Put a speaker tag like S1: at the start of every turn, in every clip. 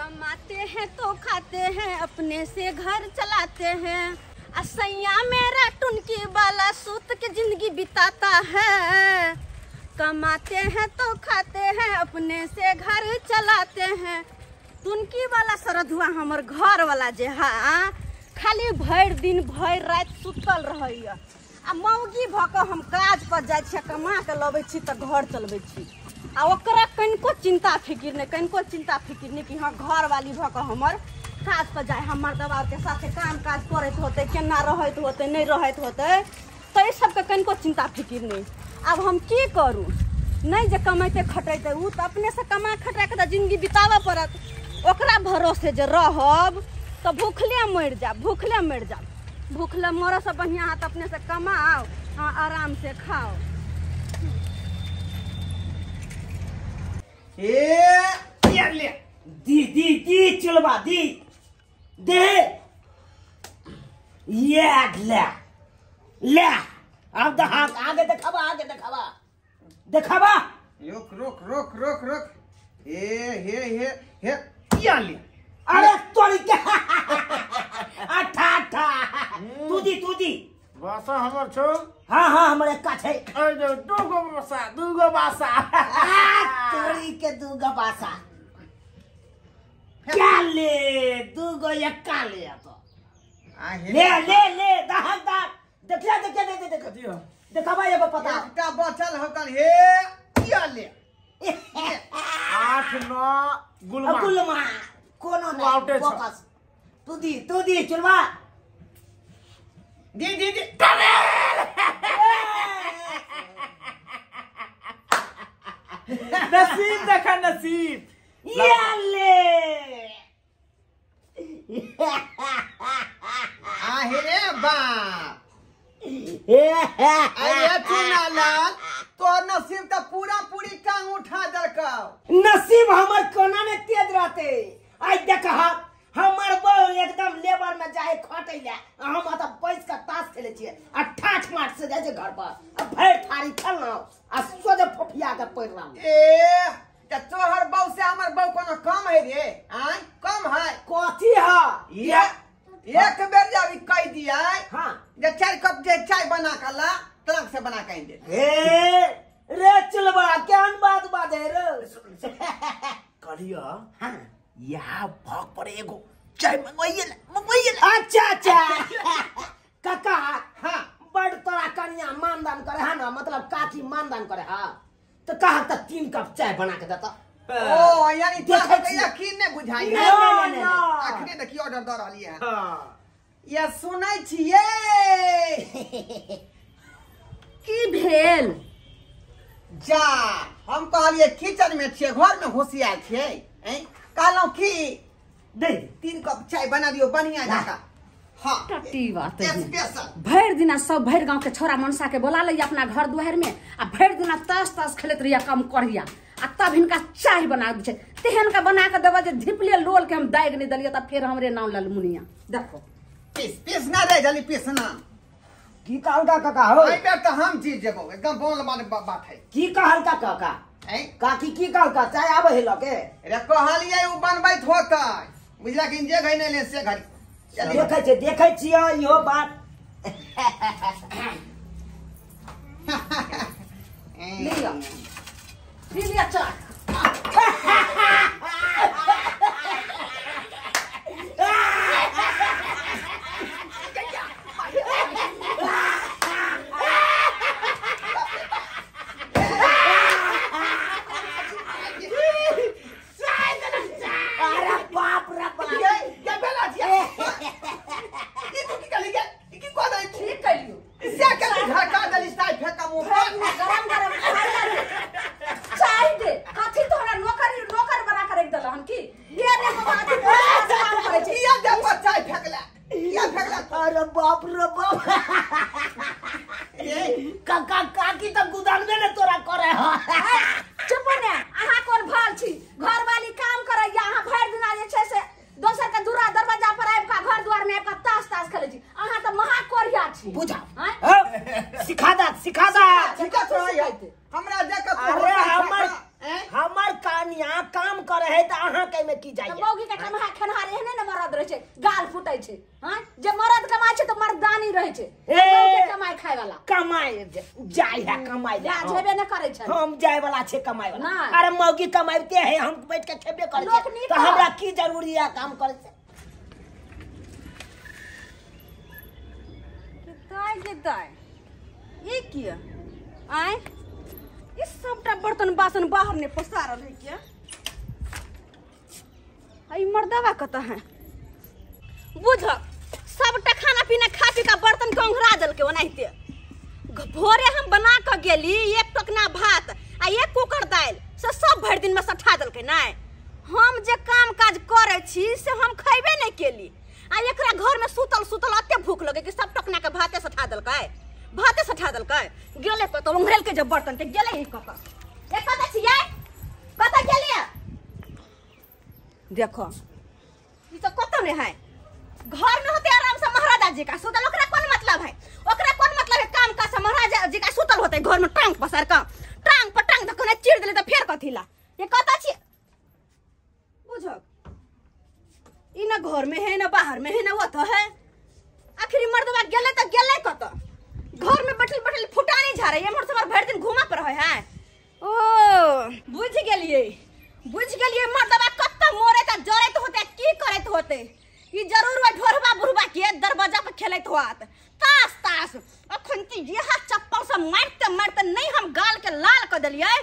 S1: कमाते हैं तो खाते हैं, अपने से घर चलाते हैं। असैया मेरा टुनकी वाला सूत के जिंदगी बिताता है। कमाते हैं तो खाते हैं, अपने से घर चलाते हैं। टुनकी वाला सरधुआ हमर घर वाला जे हा खाली भरि दिन भरि राति सुतल रहैया। आ मौगी भऽ कऽ हम काज पर जाइ छियै, कमा कऽ लबै छी तऽ घर चलबै छी। आ ओकरा कनिको चिंता फिकिर नहि, कनिको चिंता फिकिर नहि कि हाँ घरवाली भऽ कऽ हमर काज पर जाय, हमर दबावके साथे काम काज करैत होतै, केना रहैत होतै, नहि रहैत होतै, तऽ एहि सबके कनिको चिंता फिकिर नहि। आब हम की करू, नहि जे कमैते खटैते ओ तऽ अपनेसँ कमा खटा कऽ तऽ जिंदगी बिताबऽ पड़त। ओकरा भरोसे जे रहब तऽ भूखले मरि जायब, भूखले मरि जायब। भूखले मरऽसँ बढ़िआँ अहाँ तऽ अपनेसँ कमाउ, अहाँ आरामसँ खाउ।
S2: ए ले
S3: दी दी दी चलबा दी दे ये ले ले अब दहा आगे देखाबा, आगे देखाबा, देखाबा।
S2: रोक रोक रोक रोक रोक ए हे हे हे या ले।
S3: अरे तोरी के आठा आठा तू दी, तू दी
S4: बासा हमर छौ।
S3: हाँ हाँ हमर एक्का छै।
S4: अरे दूगो बासा, दूगो बासा
S3: तोरी के दूगो बासा क्या ले, दूगो एक्का ले तो ले ले ले दहक दहक देखिया देखिया दे दे देखियो देखा भाई एगो पता
S2: एकटा बचल होतन हे या ले।
S4: 8 9 गुलमा
S3: गुलमा कोनो नहीं फोकस। तू दी, तू दी चुलवा
S2: दी दी दी।
S4: नसीब देखा नसीब
S3: या ले।
S2: आहे बाप अरे चुना लाल तो नसीब तो पूरा पूरी टांग उठा दलकौ।
S3: नसीब हमर कोना ने तेज रहते। आज देखा हमर बहू एकदम लेबर में जाए खटै ले, हम अतऽ बैस के ताश खेलै छियै आ ठाठ माठ से जाइ छै घर पर आ भरि थारी खेललहुँ आ सोझे फोफिया के पड़ि रहलहुँ।
S2: ए त तोहर बहू से हमर बहू कोनो कम है रे? आय कम है
S3: कथी है?
S2: ये एक बेर जब कह दिया
S3: हाँ
S2: जे 4 कप जे चाय बना के ला, तलक से बना के दे।
S3: ए रे चलबा केहन बात बाजे रे।
S4: करिया
S3: हाँ
S4: यहाँ भग पर एगो चाय मंगवाइए ले, मंगवाइए ले।
S3: अच्छा अच्छा काका
S2: हाँ
S3: बड़ तोरा कनिया मानदान करे हा ना, मतलब काकी मानदान करे हा तो कहा त 3 कप चाय बना के देता।
S2: ओ यानी देखै यकीन नै बुझाई
S3: नहीं नहीं
S2: अखने देखी ऑर्डर द रहली है।
S4: हां
S2: ये सुनै छियै
S1: की भेल?
S2: जा हम कहलिए किचन में छियै, घर में होशियार छियै। हैं कहलहुँ की
S3: दे
S2: 3 कप चाय बना दियो बढ़िया जका। हाँ
S1: टट्टी बात है
S2: स्पेशल।
S1: भरि दिना सब भरि गांव के छोरा मनसा के बोला लैया अपना घर दुआर में आ भरि दिना ताश ताश खेलैत रहिया कम करिया आ तब हिनका चाय बना दै छै। तेहन का बना के देबा जे धिपले लोल के हम दागि नहि देलियै तब फेर हमरे नाम ललमुनिया। देखो
S2: पीस पीस ना रे जल्दी पीस ना।
S3: की कहलका काका हो?
S2: एहि बेर तऽ हम जीत जेबौ एकदम बोल बात है।
S3: की कहलका काका? काकी की कहलका चाय आबै है लके?
S2: रे कहलियै उ बनबैत होतै बुझला कि जे घै नहि ले से घड़ी।
S3: देखै छै, देखै छियै इहो बात।
S1: लिअ पी लिअ चाय।
S3: अरे बाप रे बाप
S2: ये बेला छियै ई तू की कहली गे? ई की कह दै
S1: ठीक कहियो
S2: से के झड़का देली चाय फेंका मुंह पर।
S1: गरम गरम चाय दे। कथी तोहरा नौकर नौकर बना के रख देल हन की? ये रे बाबा अथी काम करै छै।
S2: किया दे पर चाय फेंकला, किया फेंकला?
S3: अरे बाप रे बाप काका काकी तऽ गुदानबे ने तोरा करे ह।
S1: चुप ने, अहाँ कोन भल छी? घरवाली काम करैया, अहाँ भरि दिना जे छै से दोसर के दूरा दरवाजा पर आबि कऽ घर दुआर में आबि कऽ ताश ताश खेलै छी। अहाँ तऽ महा कोरिया छी।
S3: बुझा
S4: सिखा दा, सिखा दा।
S2: सिखा हमरा देख के
S3: अरे हमर हमर कनिया काम करे है त अहाँ के में की जाइए?
S1: मौगी के कमा खेनहार एहने ने मरद रहै छै गाल फुटै छै। हां जे मरद कमाय छै त मर्दानी रहै छै, मौगी कमाय खाय वाला
S3: कमाय जाय है कमाय ले
S1: लाज हेबे ने करै छै।
S3: हम जाय वाला छै कमाय वाला। अरे मौगी कमाइते है हम बैठ के खेबे करै छै त हमरा की जरूरी है काम करै छै।
S1: दाय गे दाय ई किया आय ई सबटा बर्तन बासन बाहर ने पसारल है किया? आई मर्दवा कत है? बुझ सबटा खाना पीना खा पी का बर्तन के ओंघरा देलके ओनाहिते। भोरे हम बना के गेली एक टोकना भात आ एक कुकर दालि से सब भरि दिन में सठा देलके। नहीं हम जे काम काज करे छी से हम खैबे नहीं केली आ एकरा घर में सुतल सुतल अते भूख लगे कि सब टोकना के भाते सठा देलकै, भाते सठा देलकै। गेले कत ओंघरेल के जब बर्तन के गेले ही कत ए कत छियै कत गेलियै? देखो ई तो कत नहीं है। घर में होते आराम से महाराजा जी का सुतल, ओकरा कोन मतलब है? ओकरा कोन मतलब है काम का से महाराजा जी का सुतल होते घर में टांग पसार का टांग पर टांग धकने चीर देले त फेर कथिला ये कत छी? बुझो ई ना घर में है ना बाहर में है ना वो तो है। आखिरी मर्दवा गेले त गेले कत? घर में बैठल बैठल फुटानी झारे एमहर से भरि दिन घुमा पर रहे है। ओ बुझ गेलिए बुझ गेलिए मर्दवा कत मोरे त जरैत होते की करैत होते। ई जरूर वह ढोरबा बुढ़बा के दरवाजा पर खेलैत होत तास तास। अखन त यह चप्पल से मारते मारते नहीं हम गाल के लाल क देलिए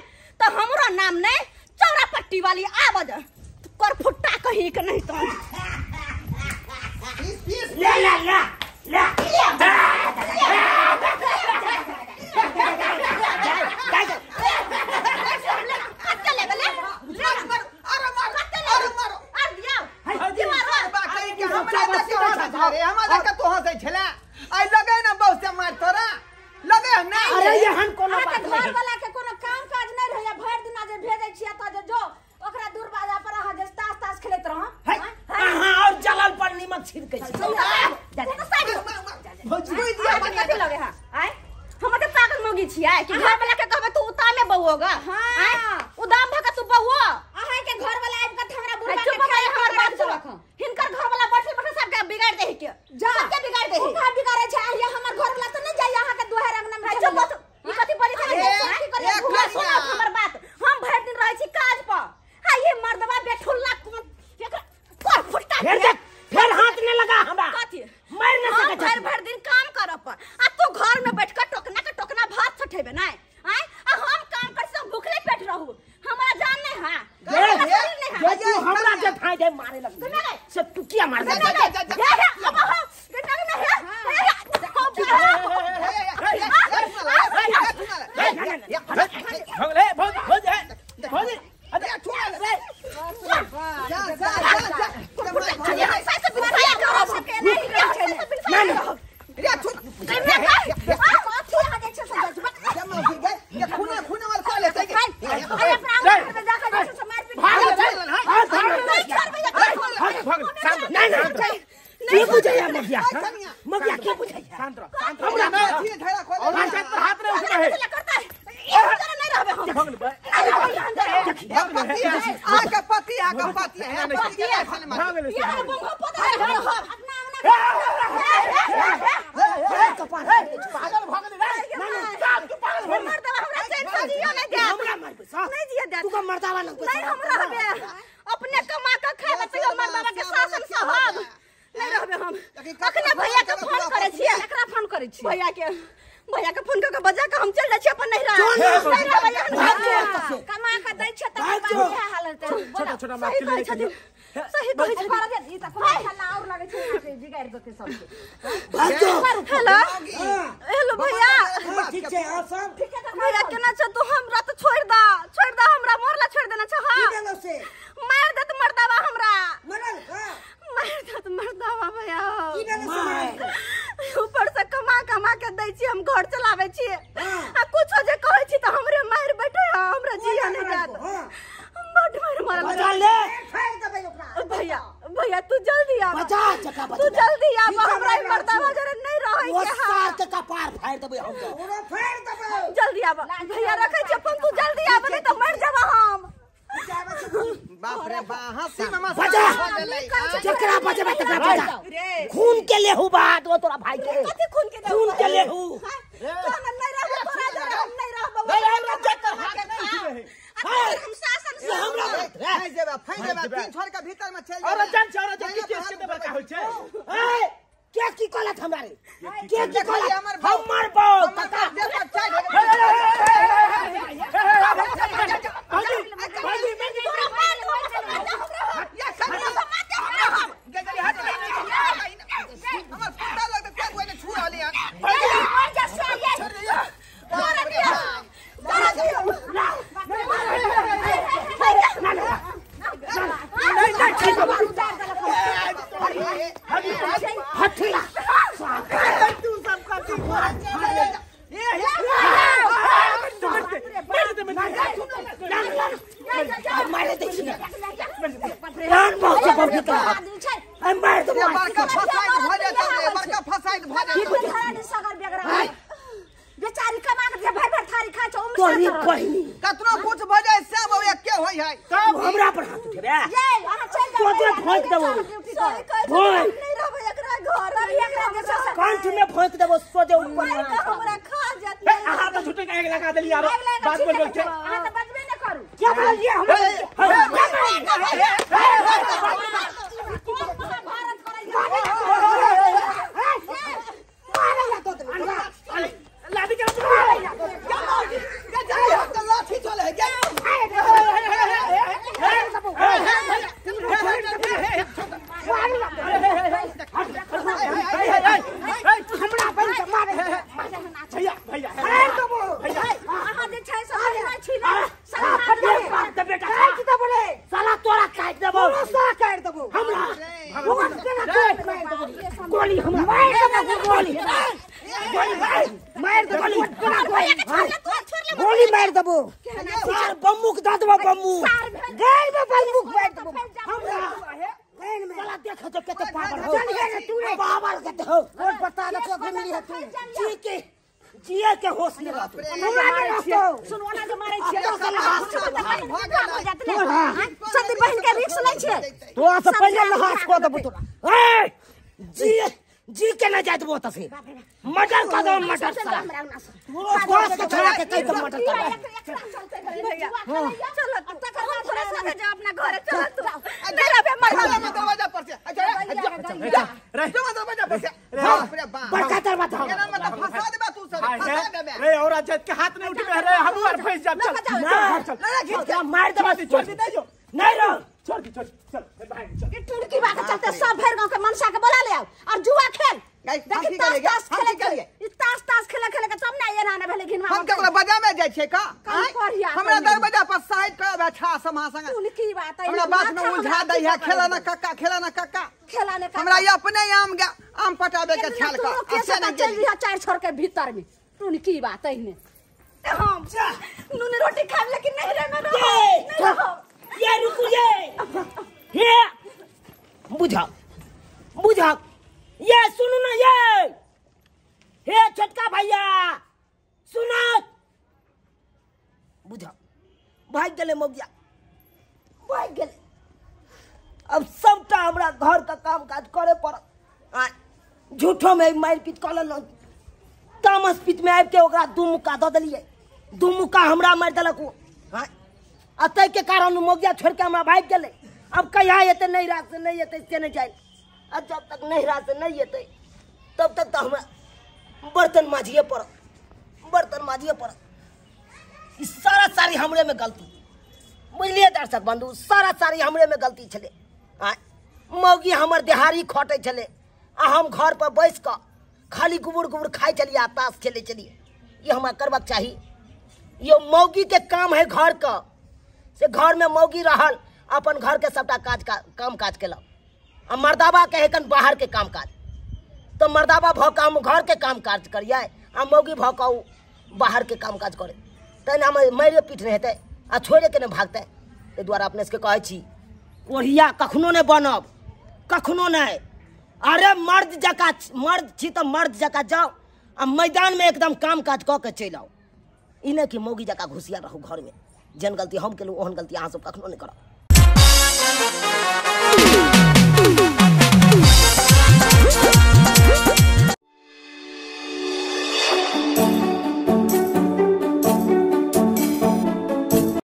S1: त हमरो नाम नहीं चौरा पट्टी वाली आबज कर फुट्टा कहीं के नहीं तो
S3: ले ले ले ले
S2: बाप रे बा हंसी में मस्का
S3: बजा
S2: जकरा
S3: बजेबे तकरा बजा खून के लेहू बात वो तोरा भाई के
S1: कथि खून के
S3: खून के लेहू
S1: तो हम नहीं रहबो तोरा जरे हम नहीं रहबो
S3: नहीं हमरा चक्कर हाथ नहीं
S1: हम शासन
S3: से हमरा
S2: फैं जेबा फैं जेबा तीन छोड़ के भीतर में चल
S4: और जान छोड़ जे की केस के देबा का होय छै
S3: ए के की कहलत हमरा रे के की कहलत
S2: हमर
S3: हमर बाप काका
S4: भाजी मैं
S1: तोरा मार हमरा
S2: या सब हमर पता लगत के कोई ने छू रहली हन
S1: मर जा साया तोरा दिया तोरा दिया
S3: नहीं नहीं ठीक है हथिया
S4: तू सब कथी ए
S3: मारे देखी प्राण बहुत बहुत निकला मार दो
S2: बड़का फसाद भ जेतौ रे बड़का फसाद भ जेतौ
S1: बेचारी कमा के भर भर थारी खा छौ
S3: तोरी बहिनी
S2: कतनो कुछ भ जाय सब एके होय है
S3: तू हमरा पर हाथ उठेबे
S1: ये अहाँ चल जाओ
S3: तोरे फेंक देबो
S1: नहीं रहबो एकरा घर एकरा जे छै
S3: कंठ में फेंक देबो सोझे ऊपर
S1: हमरा खा जात
S4: अहाँ तो झूठे काहे लगा देली यार बात बोल बोल के
S1: अहाँ त बजबे न करू
S3: क्या बोलिए हमरा
S1: महाभारत करै
S4: लादी के
S2: लाठी चले है
S3: हमरा बन के मारे
S4: भैया भैया
S1: अहाँ जे छै से हमरा छी ने
S3: साला बेटा काट देबो रे साला तोरा काट देबो
S5: साला काट देबो
S3: हमरा भगवान केना काट मार देबो गोली हमरा मार देबो गोली गोली मार देबो गोली मार देबो सार बम्बूक द देबो बम्बू गैर में बम्बूक मार देबो हमरा गैर में साला देख तो कते पावर हो
S5: चल गए तू रे
S3: पावर कते हो
S5: रोड बता दे तो मिली है तू
S3: जी के जिए के होश नहीं रहतो
S1: सुन ओना जे मारै छियै सती बहिन के रिक्स लै छियै
S3: तोरा से पहिले लहास कऽ देबो तोरा ए जी जी के ना जाय देबो त से मर्डर कऽ देबो मर्डर साला कोस के छोड़ा के कहि के मर्डर कर
S1: चल तकर बाद थोड़ा सा जा अपना घर चल तू नहीं रहबे मर
S2: दरवाजा पर से अच्छा
S4: रे
S2: दरवाजा पर से बाप रे बाप
S3: बड़का दरवाजा
S2: केना मत फंसा देबा तू सब फंसा देबे
S4: रे और अजय के हाथ नहीं उठबे रे हम आर फंस जाब चल
S3: चल
S4: चल
S3: मार देबा
S4: छोड़ दे जो
S3: नहीं रो
S4: छोड़ दे छोड़ चल भाई चल
S1: ई टुड़की बा के चलते सब भर गांव के मनसा के बोला ले आओ और जुआ खेल
S2: देखी तास
S1: तास खेले के ई तास तास खेले खेले के तब ना एना ने भेले घिनवा
S2: हम केकरो बजा में जाय छै का हमरा दरवाजा पर साइड कर बैठा समा संग
S1: टुड़की बात
S2: हमरा बात में उलझा दै है खेला ना कक्का खेला ना कक्का
S1: खेला ने
S2: हमरा अपने आम आम पटाबे के छाल का
S1: ऐसे ना चल रिहा चार छोड़ के भीतर में टुनकी बात एहने हम नून रोटी खाब लेकिन नहीं रे में रहो नहीं रहो
S3: ये रुकू ये हे बुझा बुझा ये सुनू ना ये हे छोटका भैया सुनो बुझा भाग गेले मौगिया भाग गेले अब सबटा हमरा घर का काम काज करे पड़त आ झूठो में मारि पीट कऽ लेलहुँ तामस पीट में आबि के ओकरा दू मुक्का दऽ देलियै दू मुक्का हमरा मारि देलक ओ आ ताहिके कारण मौगिया छोड़ि के हमरा भागि गेलै अब कहिया एतै नैहरा से नहि एतै से नहि जानि आ जब तक नैहरा से नहि एतै तब तक तऽ हमरा बर्तन माजिए पड़त बर्तन माजिए पड़त ई सारा सारी हमरे में गलती बुझलियै दर्शक बंधु सारा सारी हमरे में गलती छलै आ मौगी हमर देहारी खटै छलै आ हम घर पर बैस कऽ खाली गुबुर गुबुर खाइ छलियै आ ताश खेलै छलियै ई हमरा करबाक चाही यो मौगी के काम है घर का से घर में मौगी रहल अपन घर के सबटा काज काम काज केलक आ मर्दाबा के है कन बाहर के काम काज तो मर्दाबा भऽ कऽ हम घर के काम काज करियै आ मौगी भऽ कऽ ओ बाहर के काम काज करे तैँ हम मारियो पीट नहि हेतै आ छोड़े के नहि भागतै। एहि दुआरे अपने सबके कहै छी कोढ़िया कखनो नहि बनब, कखनो नहि। अरे मर्द जकाँ मर्द छी तऽ मर्द जकाँ जाउ आ मैदानमे एकदम काम काज कऽ के चलि आउ। ई नहि कि मौगी जकाँ घुसिया रहू घरमे। जेहन गलती हम केलहुँ ओहन गलती अहाँ सब कखनो नहि करब।